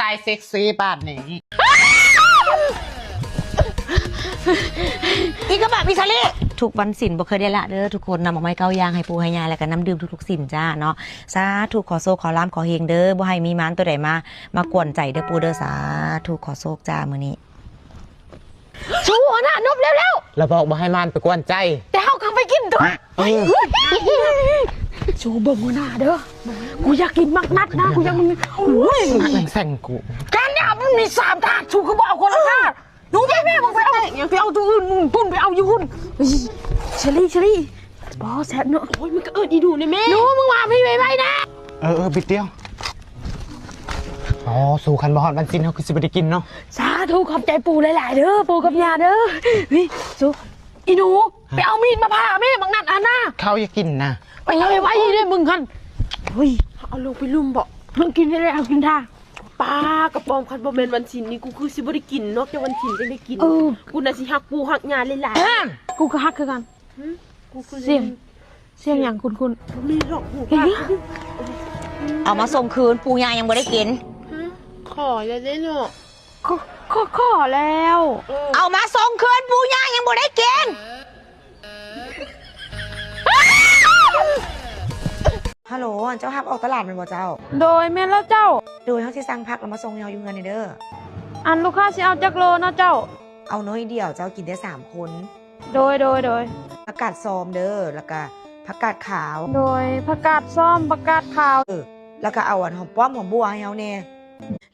ອ້າຍເຊັກຊີບາດນີ້ ອີກະບະພິຊາລີ. ທຸກວັນສິນບໍ່ເຄີຍໄດ້ລະເດີທຸກຄົນ, ນຳດອກໄມ້ເກົ້າຢ່າງໃຫ້ປູ່ໃຫ້ຍ່າ ແລ້ວກະນ້ຳດື່ມທຸກໆສິນຈ້າເນາະ. ສາທຸ ຂໍໂຊກຂໍລາບຂໍເຮງເດີ, ບໍ່ໃຫ້ມີມານໂຕໃດມາ ມາກວນໃຈເດີປູ່ເດີ. ສາທຸ ຂໍໂຊກຈ້າມື້ນີ້. ຊູຫັ້ນນະ ນົບແລ້ວໆ ລະບອກບໍ່ໃຫ້ມານໄປກວນໃຈ ແຕ່ເຮົາກະໄປກິນຕົວະ. ເອີ ຊູເບິ່ງຫົວໜ້າເດີ ກູຢາກກິນໝາກນັດນະ ກູຢາກ ໂອ້ຍ ແຊງກູ ການຍາມັນມີສາມທາດ ຊູຄືບໍ່ເອົາຄົນລະທາດ. ໜູ ແມ່ ແມ່ ມຶງໄປເອົາ ໄປເອົາໂຕອື່ນ ພຸ້ນ ໄປເອົາຢູ່ພຸ້ນ. ເຊີຣີ ເຊີຣີ ບໍ່ແຊບເນາະ. ໂອ້ຍ ມັນກະເອີ້ນອີ່ດູແນ່ແມ່. ໜູ ມຶງມາພີ້ໄວໆນະ. ເອີໆ ບິດດຽວ. ອໍ ສູ້ ຄັນບໍ່ຮອດວັນສິນເຮົາຄືຊິບໍ່ໄດ້ກິນເນາະ. ສາທຸ ຂອບໃຈປູ່ຫຼາຍໆເດີ ປູ່ກັບຍ່າເດີ. ນີ້ ຊູ ອີ່ໜູ ໄປເອົາມີດມາຜ່າແມ່ ບັກນັດຫັ້ນນະ. ເຂົາຢາກກິນນະ ໄປເລີຍ ໄວເດ້ມຶງຫັ້ນ. ເຮີ້ຍ ເອົາລົງໄປລຸ່ມເບາະ. ເຮົາກິນໄດ້ແລ້ວ ເຮົາກິນທ່າ. ປ້າ ກະປອມ ຄັນບໍ່ແມ່ນວັນສິນນີ້ ກູຄືຊິບໍ່ໄດ້ກິນເນາະ, ແຕ່ວັນສິນຈັ່ງໄດ້ກິນ. ເອີ ກູນະຊິຮັກປູ່ຮັກຍ່າຫຼາຍໆ. ຫາ ກູກະຮັກຄືກັນ. ຫື ກູຄື ສຽງ ສຽງຫຍັງຄຸ້ນໆ? ບໍ່ມີດອກຫູ. ເອົາມາສົ່ງຄືນ ປູ່ຍ່າຍັງບໍ່ໄດ້ກິນ. ຫື ຂໍແລ້ວເດ້ເນາະ. ຂໍ ຂໍ ຂໍແລ້ວ. ເອີ ເອົາມາສົ່ງຄືນ ປູ່ຍ່າຍັງບໍ່ໄດ້ກິນ. ຮາໂຫຼ ອັນເຈົ້າຮັບອອກຕະຫຼາດແມ່ນບໍ່ເຈົ້າ? ໂດຍ ແມ່ນແລ້ວເຈົ້າ. ໂດຍ ເຮົາຊິສັ່ງຜັກແລ້ວມາສົ່ງໃຫ້ເຮົາຢູ່ເຮືອນນີ້ເດີ. ອັນລູກຄ້າຊິເອົາຈັກໂລເນາະເຈົ້າ? ເອົາໜ້ອຍດຽວເຈົ້າ ກິນໄດ້ສາມຄົນ. ໂດຍ ໂດຍ ໂດຍ. ຜັກກາດຊອມເດີ ແລ້ວກະຜັກກາດຂາວ. ໂດຍ ຜັກກາດຊອມ ຜັກກາດຂາວ. ເອີ ແລ້ວກະເອົາອັນຫອມປ້ອມຫອມບົ່ວໃຫ້ເຮົາແດ່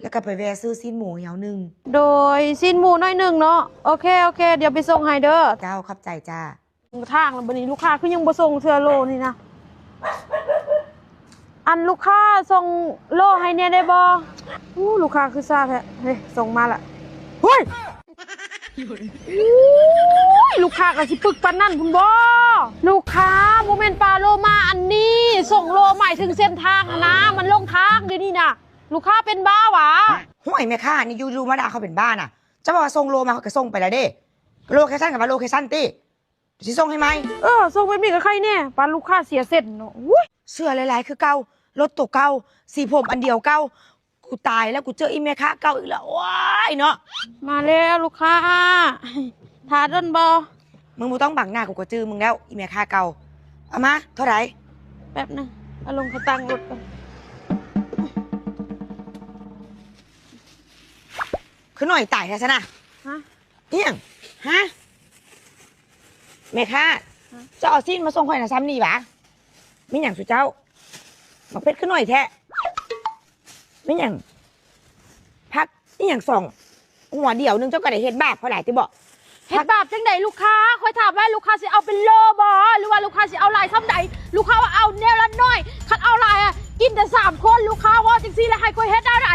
ແລ້ວກະໄປແວ່ຊື້ຊີ້ນໝູໃຫ້ເຮົາໜຶ່ງ. ໂດຍ ຊີ້ນໝູໜ້ອຍໜຶ່ງເນາະ. ໂອເຄ ໂອເຄ ດຽວໄປສົ່ງໃຫ້ເດີ. ເຈົ້າ ຂອບໃຈຈ້າ. ທາງລະບາດນີ້ ລູກຄ້າຄືຍັງບໍ່ສົ່ງເທື່ອໂລນີ້ນະ. ອັນລູກຄ້າສົ່ງໂລໃຫ້ແດ່ໄດ້ບໍ່? ອູ້ ລູກຄ້າຄືຊ້າແທ້. ເຮີ້ຍ ສົ່ງມາລະ. ໂອ້ຍ ລູກຄ້າກະຊິປຶກປານນັ້ນພຸ້ນບໍ່? ລູກຄ້າ ບໍ່ແມ່ນປາໂລມາອັນນີ້ ສົ່ງໂລໝາຍເຖິງເສັ້ນທາງຫັ້ນນະ ມັນຫຼົງທາງດຽວນີ້ນະ. ລູກຄ້າເປັນບ້າຫວາ? ຫ້ວຍ ແມ່ຄ້ານີ້ຢູ່ໆມາດ່າເຂົາເປັນບ້ານະ. ເຈົ້າວ່າສົ່ງໂລມາ ເຂົາກະສົ່ງໄປແລ້ວເດ້. ໂລເຄຊັນກະວ່າໂລເຄຊັນຕິ. ຊິສົ່ງໃຫ້ໃໝ່. ເອີ ສົ່ງແບບນີ້ກະໄຄແນ່ ປານລູກຄ້າເສຍເສັ້ນເນາະ. ໂອ້ຍ ເສື້ອຫຼາຍໆຄືເກົ່າ ລົດໂຕເກົ່າ ສີຜົມອັນດຽວເກົ່າ. ກູຕາຍແລ້ວ ກູເຈີອີ່ແມ່ຄ້າເກົ່າອີກແລ້ວ. ໂອ້ຍເນາະ. ມາແລ້ວລູກຄ້າ ຖ້າດົນບໍ່? ມຶງບໍ່ຕ້ອງບັງໜ້າ ກູກະຈື່ມຶງແລ້ວ ອີ່ແມ່ຄ້າເກົ່າ. ເອົາມາເທົ່າໃດ? ແປັບໜຶ່ງ ເອົາລົງຂາຕັ້ງລົດກ່ອນ. ຄືໜ້ອຍຕາຍແທ້ຊັ້ນນະ. ຮະ? ອີ່ຫຍັງ? ຮະ? ແມ່ຄ້າ ຮະ? ເຈົ້າເອົາຊີ້ນມາສົ່ງຂ້ອຍນະ ຊ່ຳນີ້ຫວາ? ແມ່ນຫຍັງຊຸເຈົ້າ? ໝາກເຜັດຄືໜ້ອຍແທ້. ແມ່ນຫຍັງ? ຜັກອີ່ຫຍັງສອງຫົວດຽວໜຶ່ງ ເຈົ້າກະໄດ້ເຮັດບາບຂ້ອຍຫຼາຍຕິບໍ? ເຮັດບາບຈັ່ງໃດລູກຄ້າ? ຂ້ອຍຖາມວ່າລູກຄ້າຊິເອົາເປັນໂລບໍ ຫຼືວ່າລູກຄ້າຊິເອົາຫຼາຍຊ່ຳໃດ? ລູກຄ້າວ່າເອົາແນວລະໜ້ອຍ ຄັນເອົາຫຼາຍອະ ກິນແຕ່ສາມຄົນ. ລູກຄ້າເວົ້າຈັ່ງຊີ້ລະໃຫ້ຂ້ອຍເຮັດແນວໃດ?